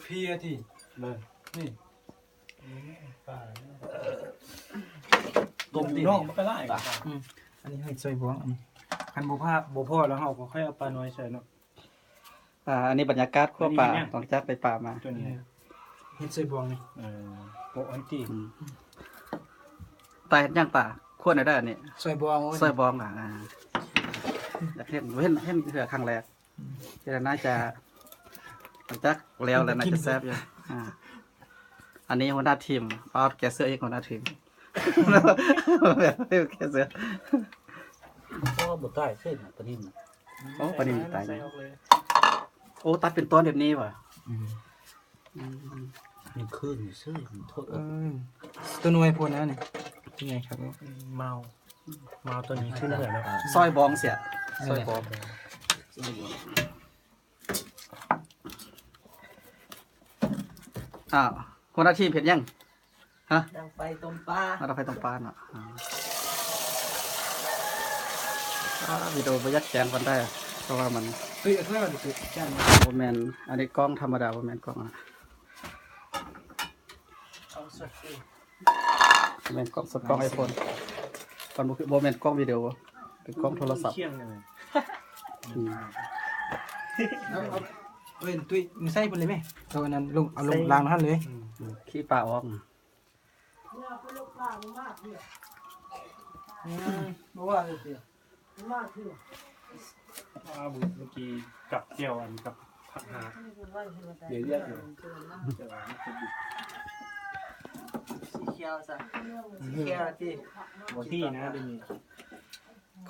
ເພຍຕິ ເບິ່ງ ນີ້ ຕົ້ມ ຕົ້ມ ເນາະ ມັນກໍຫຼາຍ ອືມ ອັນນີ້ໃຫ້ຊ່ອຍບວງ ອືມ ຄັນບໍ່ພາ ບໍ່ພໍແລ້ວເຮົາກໍຄ່ອຍເອົາປານ້ອຍໃສ່ເນາະ. ອ່າ ອັນນີ້ບັນຍາກາດຂົ້ວປາ ອັນນີ້ເຮັດຫຍັງ? ຫຼັງຈາກໄດ້ປາມາ ຕົວນີ້ ເຮັດຊ່ອຍບວງນີ້ ເອີ ໂປະໃຫ້ຕິ ອືມ ຕາເຮັດຫຍັງປາ? ຂົ້ວແນວໃດອັນນີ້? ຊ່ອຍບວງ ຊ່ອຍບວງ ອ່າ ຢາກເຫັນ ເຫັນ ເຫັນເທື່ອຄັ້ງແລກ ອືມ ເຮັດໜ້າຈະ ຫຼັງຈາກແລ້ວແລ້ວໜ້າຈະແຊບຢູ່ ອ່າ ອັນນີ້ຫົວໜ້າທີມ ປາດ ແກະເສື້ອອີກ ຫົວໜ້າທີມ ແກະເສື້ອ ໂອ້ ບໍ່ຕາຍເສີຍນະ ປານິນ ໂອ້ ປານິນຕາຍ ໃສ່ອອກເລີຍ ໂອ້ ຕັດເປັນຕອນແບບນີ້ຫວາ ອືມ ອືມ ມັນຄືນຊື່ ມັນໂທດ ເອີ ຕົວໜ່ວຍໂພດແລ້ວນີ້ ຕົວໃຫຍ່ຄັກເນາະ ເມົາ ເມົາຕົວນີ້ຂຶ້ນເໝືອນເນາະ ຊ່ອຍບອງເສຍ ຊ່ອຍບອງ ອ້າວ ຫົວໜ້າທີມເຮັດຫຍັງ? ຮະ ດັງໄຟຕົ້ມປາ ອ່າ ດັງໄຟຕົ້ມປາເນາະ ອ່າ ອ່າ ວິດີໂອບໍ່ຢາກແຈ້ງປານໃດ ເພາະວ່າມັນ ເອີຍ ເອົາຖ້ວຍມາດູ ບໍ່ແມ່ນ ອັນນີ້ກ້ອງທຳມະດາ ບໍ່ແມ່ນກ້ອງ ກ້ອງສົດ ບໍ່ແມ່ນກ້ອງສົດ ກ້ອງໄອໂຟນ ມັນບໍ່ຄື ບໍ່ແມ່ນກ້ອງວິດີໂອ ເປັນກ້ອງໂທລະສັບ ອືມ ເອົາ ເອົາ ເອີຍ ຕຸ້ຍ ໃສ່ພຸ້ນເລີຍແມ ເອົາອັນນັ້ນລົງ ເອົາລົງ ໃສ່ ລ້າງຫັ້ນເລີຍ ອືມ ຂີ້ປາອອກ ອືມ ບໍ່ວ່າເລີຍ ອ້າວ ມື້ກີ້ກັບແຈ່ວ ອັນກັບຜັກຫາ ດຽວລຽກຢູ່ ແຕ່ວ່າມັນເປັນ ສີຂຽວຊະ ສີຂຽວຕິ ບໍ່ທີ່ນະ ດຽວນີ້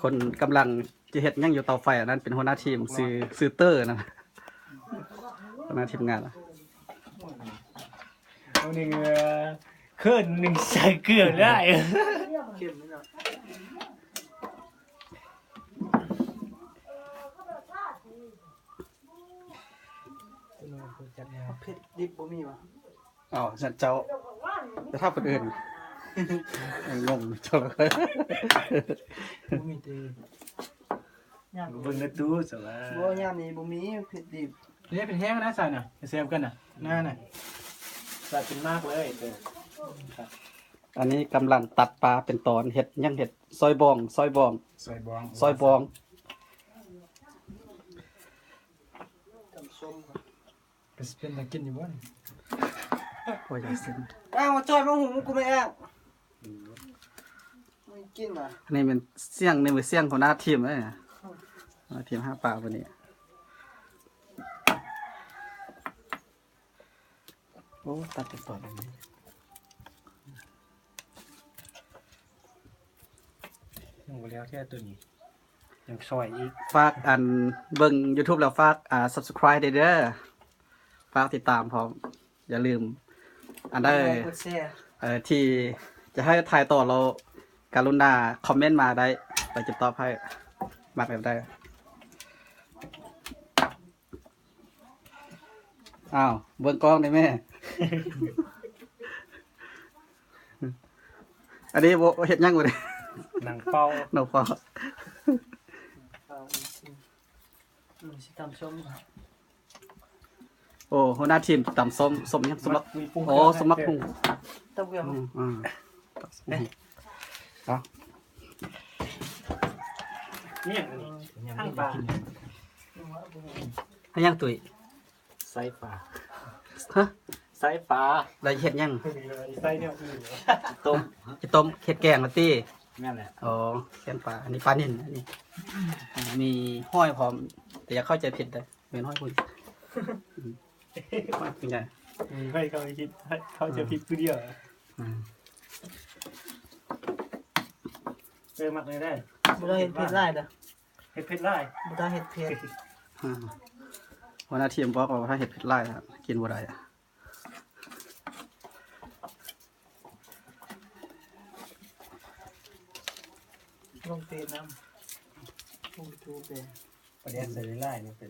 ຄົນກຳລັງຈະເຮັດຫຍັງຢູ່ເຕົາໄຟ ອັນນັ້ນເປັນຫົວໜ້າທີມ ຊື່ ຊື່ເຕີນະ ຫົວໜ້າທີມງານ ເອົາໜຶ່ງ ເອີ ເຄີນໜຶ່ງໃສ່ເກືອຫຼາຍ ເຄັມເນາະ ເຜັດດິບບໍ່ມີຫວາ? ອ້າວ ຊັ້ນເຈົ້າ ແຕ່ຖ້າຄົນອື່ນ ຍັງງົງເຈົ້າ ບໍ່ມີຕິ ຍາມນີ້ ເບິ່ງໃນຕູ້ຊະວ່າ ບໍ່ ຍາມນີ້ບໍ່ມີເຜັດດິບ ເດ້ ເຜັດແຮງນະຊະນະ ແຊບກັນນະ ໜ້ານະ ໃສ່ເປັນໝາກເລີຍ ເອີ ອັນນີ້ກຳລັງຕັດປາເປັນຕອນ ເຮັດຫຍັງ ເຮັດຊອຍບອງ ຊອຍບອງ ຊອຍບອງ ຊອຍບອງ ຕຳສົ້ມ ເປັນ ເປັນຕາກິນຢູ່ບໍ່ນີ້? ໂອ້ຍ ຢາກຊິມ ອ້າວ ມາຈ່ອຍມາຫຸງກູແມ່ແອງ ບໍ່ກິນນະ ອັນນີ້ແມ່ນສຽງ ນີ້ແມ່ນສຽງຫົວໜ້າທີມເດ້ ຫົວໜ້າທີມຫາປາມື້ນີ້ ໂອ້ ຕັດໄປຕອນນີ້ ຍັງບໍ່ແລ້ວແທ້ຕົວນີ້ ຍັງຊອຍອີກ ຝາກອັນເບິ່ງຢູທູບແລ້ວ ຝາກ ອ່າ ຊັບສະຄຣາຍ ເດີ ຝາກຕິດຕາມພ້ອມ ຢ່າລືມ ອັນໃດ ກົດໄລກົດແຊ ເອີ ທີ່ຈະໃຫ້ຖ່າຍຕໍ່ ແລ້ວກະລຸນາຄອມເມັນມາໄດ້ ໄປຈະຕອບໃຫ້ ມັກແບບໃດ. ອ້າວ ເບິ່ງກ້ອງໄດ້ແມ່ ອັນນີ້ບໍ່ເຮັດຫຍັງບໍ່ນີ້ ນັ່ງເຝົ້າ ນັ່ງເຝົ້າ ອືມ ຊິຕຳສົ້ມ ໂອ້ ຫົວໜ້າທີມຕຳສົ້ມ ສົ້ມຫຍັງ ສົ້ມໝາກ ໂອ້ ສົ້ມໝາກຫຸ່ງ ຕຳຫຸ່ງ ອືມ ອ່າ ເອົາ ນີ້ຫຍັງອັນນີ້ ຫາງປາ ຫາງຫຍັງຕຸ້ຍ ໄສ້ປາ ຮະ ໄສ້ປາ ແລ້ວເຮັດຫຍັງ ໄສ້ແນວອື່ນ ຕົ້ມ ຈະຕົ້ມ ເຮັດແກງລະຕິ ແມ່ນແຫຼະ ອໍ ແກງປາ ອັນນີ້ປານິນ ອັນນີ້ ມີຫອຍພ້ອມ ແຕ່ຢ່າເຂົ້າໃຈຜິດເດີ ແມ່ນຫອຍພຸ້ນ ຫອຍພຸ້ນໃຫຍ່ ອືມ ໃຫ້ເຂົ້າໃຈຜິດ ໃຫ້ເຂົ້າໃຈຜິດຜູ້ດຽວ ອືມ ເອີ ມັກໄດ້ ບໍ່ຕ້ອງເຮັດເຜັດຫຼາຍເດີ ເຮັດເຜັດຫຼາຍ ບໍ່ຕ້ອງເຮັດເຜັດ ອ່າ ຫົວໜ້າທີມບອກວ່າ ຖ້າເຮັດເຜັດຫຼາຍ ກິນບໍ່ໄດ້ ລົງເຟສນຳ ລົງຢູທູບເດ້ ປາແດກໃສ່ຫຼາຍໆ ເນາະ ເປັນ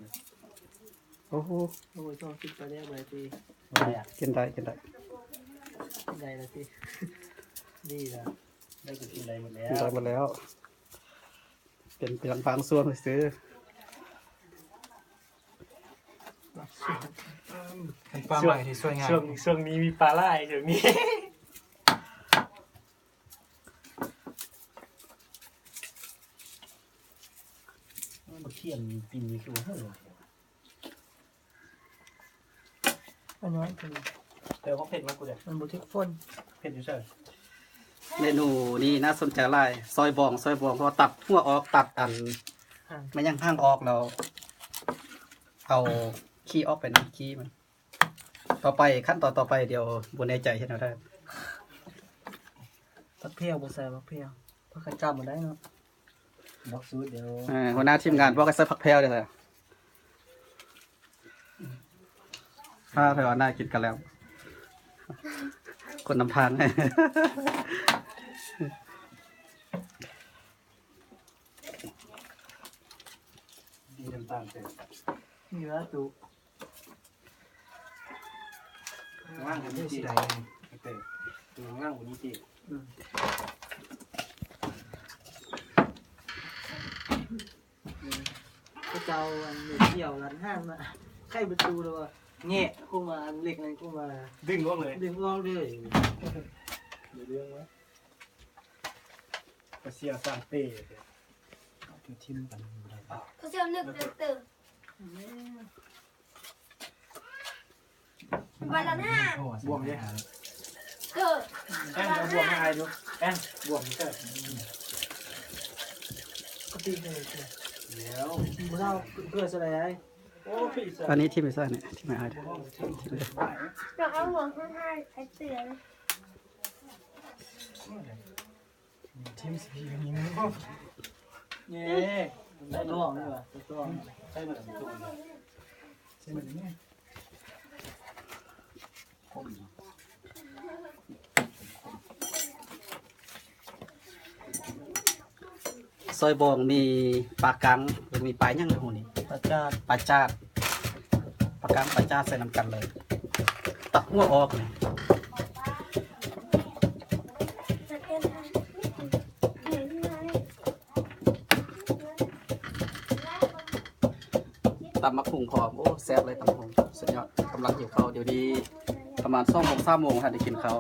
ໂອ້ໂຫ ໂອ້ຍ ຕ້ອງກິນປາແດກຫຼາຍຕິ ກິນໄດ້ ກິນໄດ້ ກິນໄດ້ລະຕິ ດີລະ ໄດ້ກໍກິນໄດ້ໝົດແລ້ວ ກິນໄດ້ໝົດແລ້ວ. ເປັນພຽງບາງສ່ວນຊື່ໆ. ເປັນປ່າໄມ້ທີ່ສວຍງາມ. ຊ່ວງ ຊ່ວງນີ້ມີປາຫຼາຍ ຊ່ວງນີ້. ບັກຂຽມປີນີ້ຄືວ່າໂຫດ ອັນນັ້ນຄື ແຕ່ວ່າເຜັດມາກກວ່າເດີ ມັນບໍ່ຖືກຝົນ. ເຜັດຢູ່ໃສ? ເມນູນີ້ໜ້າສົນໃຈຫຼາຍ ຊອຍບອງ ຊອຍບອງ ເພາະວ່າຕັດຫົວອອກ ຕັດອັນ ຫາງ ແມ່ນຫຍັງຫາງອອກ ແລ້ວເອົາຂີ້ອອກໄປນຳ ຂີ້ມັນ. ຕໍ່ໄປ ຂັ້ນຕອນຕໍ່ໄປ ດຽວບໍ່ແນ່ໃຈເຮັດແນວໃດ. ຜັກແພວບໍ່ໃສ່ ຜັກແພວ ພາກັນຈຳບໍ່ໄດ້ເນາະ. ບອກສູດດຽວ ເອີ ຫົວໜ້າທີມງານບອກໃຫ້ໃສ່ຜັກແພວເດ້. ພາໄປວ່າໜ້າກິນກັນແລ້ວ ຄົນນຳທາງ. ມີນ້ຳຕານເຕີມ ມີວ່າຕຸ ວາງຢູ່ນີ້ຕິ ເອີ ວາງຢູ່ນີ້ຕິ. ອືມ ເຂົາເຈົ້າອັນເມັດດຽວລັດຫ້າງນະ ໄຂປະຕູແລ້ວວ່າແງະ ຄົງວ່າອັນເຫຼັກນັ້ນຄົງວ່າດຶງອອກເລີຍ ດຶງອອກເລີຍ. ເລື່ອງວ່າ ກະເສຍສ້າງເຕ ເອົາໄປຖິ້ມກັນບໍ່ໄດ້ ເຂົາເຈົ້ານຶກເຕີມ. ວັນລະຫ້າ ບວມເດ້ ເກີດ ແອງ ເອົາບວມໃຫ້ອ້າຍດູ ແອງ ບວມເກີດ ກໍຕີໃຫ້ແລ້ວ ບໍ່ເອົາເກືອໃສ່ໄດ້. ໂອ້ຍ ອັນນີ້ຖິ້ມໃສ່ນີ້ ຖິ້ມໃຫ້ອ້າຍເດີ ຖິ້ມເດີ. ກໍເອົາບວມໃຫ້ອ້າຍເຕືອນ ທີມສະພີດນີ້ ເຢ້ ໄດ້ລອງນີ້ຫວາ ໄດ້ລອງ ໃສ່ມາແລ້ວ ໃສ່ມາແລ້ວ. ຊອຍບອງມີປາກັງ ແລ້ວມີປາຫຍັງນະໂຫນີ້? ປາຈາດ ປາຈາດ ປາກັງ ປາຈາດໃສ່ນຳກັນເລີຍ ຕັດຫົວອອກນີ້. ຕຳບັກຫຸ່ງພ້ອມ ໂອ້ ແຊບເລີຍ ຕຳບັກຫຸ່ງ ສຸດຍອດ. ກຳລັງຫິວເຂົ້າ ດຽວນີ້ປະມານສອງໂມງ ສາມໂມງ ຫາໄດ້ກິນເຂົ້າ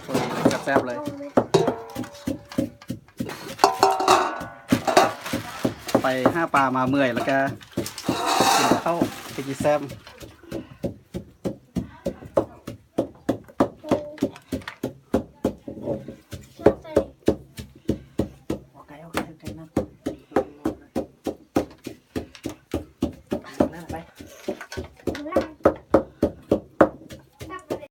ໂອ້ຍ ແຊບໆເລີຍ. ໄປຫາປາມາເມື່ອຍ ແລ້ວກະກິນເຂົ້າ ໄປກິນແຊມ.